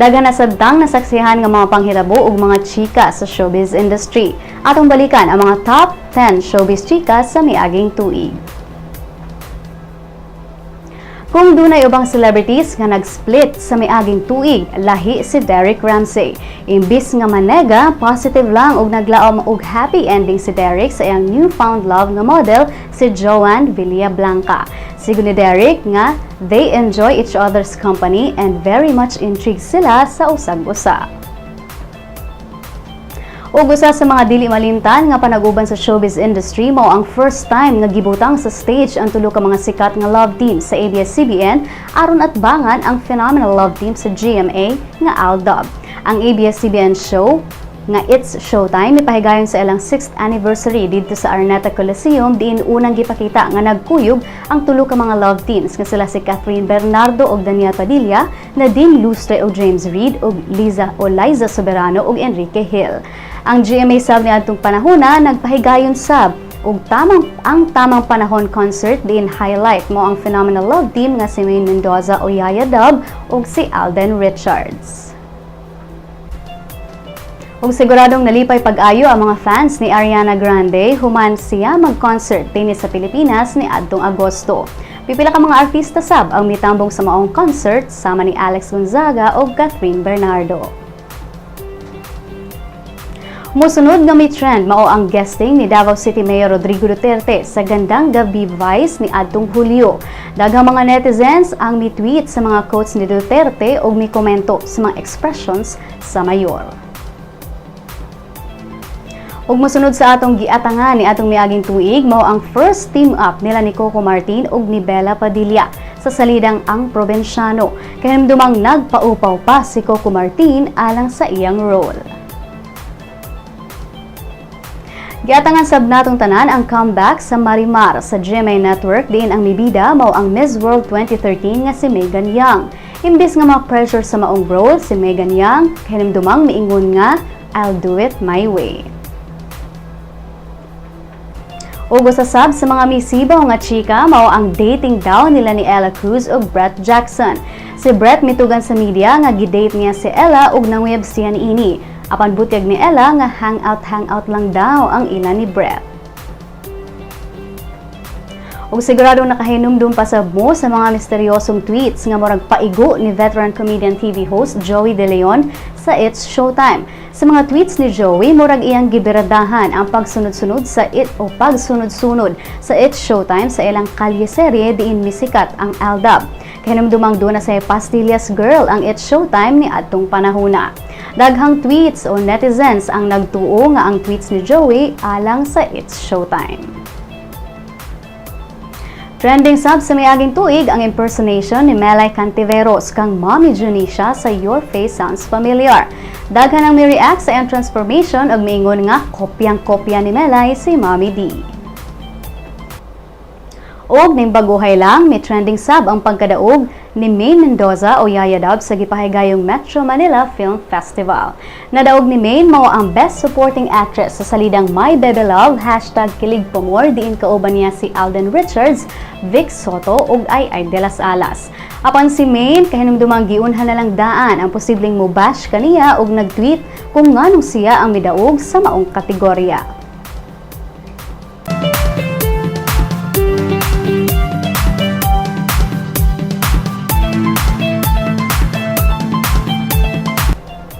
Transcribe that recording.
Daghan na sad tang nasaksihan nga mga panghitabo ug mga chika sa showbiz industry. Atong balikan ang mga top 10 showbiz chika sa miaging tuig. Kung dunay ubang celebrities nga nag-split sa miaging tuig, lahi si Derek Ramsey. Imbis nga manega, positive lang og naglaom og happy ending si Derek sa iyang newfound love nga model si Joanne Villablanca. Sigon ni Derek nga they enjoy each other's company and very much intrigued sila sa usag-usa. Ug usa sa mga dili malimtan nga panaguban sa showbiz industry mao ang first time nga gibutang sa stage ang tulo ka mga sikat nga love team sa ABS-CBN aron atbangan ang phenomenal love team sa GMA nga AlDub. Ang ABS-CBN show nga It's Showtime mipahigayon sa ilang 6th anniversary didto sa Araneta Coliseum, diin unang gipakita nga nagkuyog ang tulo ka mga love teams nga sila si Kathryn Bernardo ug Daniel Padilla, Nadine Lustre ug James Reid, ug Liza o Liza Soberano ug Enrique Gil. Ang GMA sab niadtong panahona nagpahigayon sab og tamang ang Tamang Panahon concert, diin highlight mao ang phenomenal love team nga si Maine Mendoza o Yaya Dub ug si Alden Richards. Ug siguradong nalipay pag-ayo ang mga fans ni Ariana Grande human siya mag-concert dinhi sa Pilipinas ni adtong Agosto. Pipila ka mga artista sab ang mitambong sa maong concert, sama ni Alex Gonzaga ug Kathryn Bernardo. Musunod nga may trend mao ang guesting ni Davao City Mayor Rodrigo Duterte sa Gandang Gabi Vice ni adtong Hulyo. Daghang mga netizens ang mi-tweet sa mga quotes ni Duterte ug mi-komento sa mga expressions sa mayor. Ug mosunod sa atong giatangan ni atong miaging tuig mao ang first team up nila ni Coco Martin ug ni Bela Padilla sa salidang Ang Probinsyano. Kahinumdumang nagpaupaw pa si Coco Martin alang sa iyang role. Giatangan sab natong tanan ang comeback sa Marimar sa GMA Network, diin ang mibida mao ang Miss World 2013 nga si Megan Young. Imbis nga ma-pressure sa maong role si Megan Young, kahinumdumang miingon nga "I'll do it my way." Ug usa sab sa mga misibaw nga chika mao ang dating daw nila ni Ella Cruz ug Brett Jackson. Si Brett mitugan sa media nga gidate niya si Ella ug nanguyab siya niini. Apan butyag ni Ella nga hangout hangout lang daw ang ila ni Brett. Ug siguradong nakahinumdum pa sab mo sa mga misteryosong tweets nga murag paigo ni veteran comedian TV host Joey De Leon sa It's Showtime. Sa mga tweets ni Joey, murag iyang gibiradahan ang pagsunod-sunod sa it o pagsunod-sunod sa It's Showtime sa ilang kalye serye diin misikat ang AlDub. Kahinumdumang duna sa Pastillas Girl ang It's Showtime ni adtong panahona. Daghang tweets o netizens ang nagtuo nga ang tweets ni Joey alang sa It's Showtime. Trending sab sa miaging tuig ang impersonation ni Melai Cantiveros kang Mommy Junisha sa Your Face Sounds Familiar. Daghan ang mi-react sa iyang transformation ug miingon nga kopyang-kopya ni Melai si Mommy D. Og ning baguhay lang, may trending sab ang pagkadaog ni Maine Mendoza o Yaya Dub sa gipahigayong Metro Manila Film Festival. Nadaog ni Maine mao ang Best Supporting Actress sa salidang My Bebe Love #KiligPaMore, diin kauban niya si Alden Richards, Vic Sotto ug Ai-Ai delas Alas. Apan si Maine kahinumdumang giunhan na lang daan ang posibleng mubash kaniya ug nag-tweet kung nganong siya ang midaog sa maong kategorya.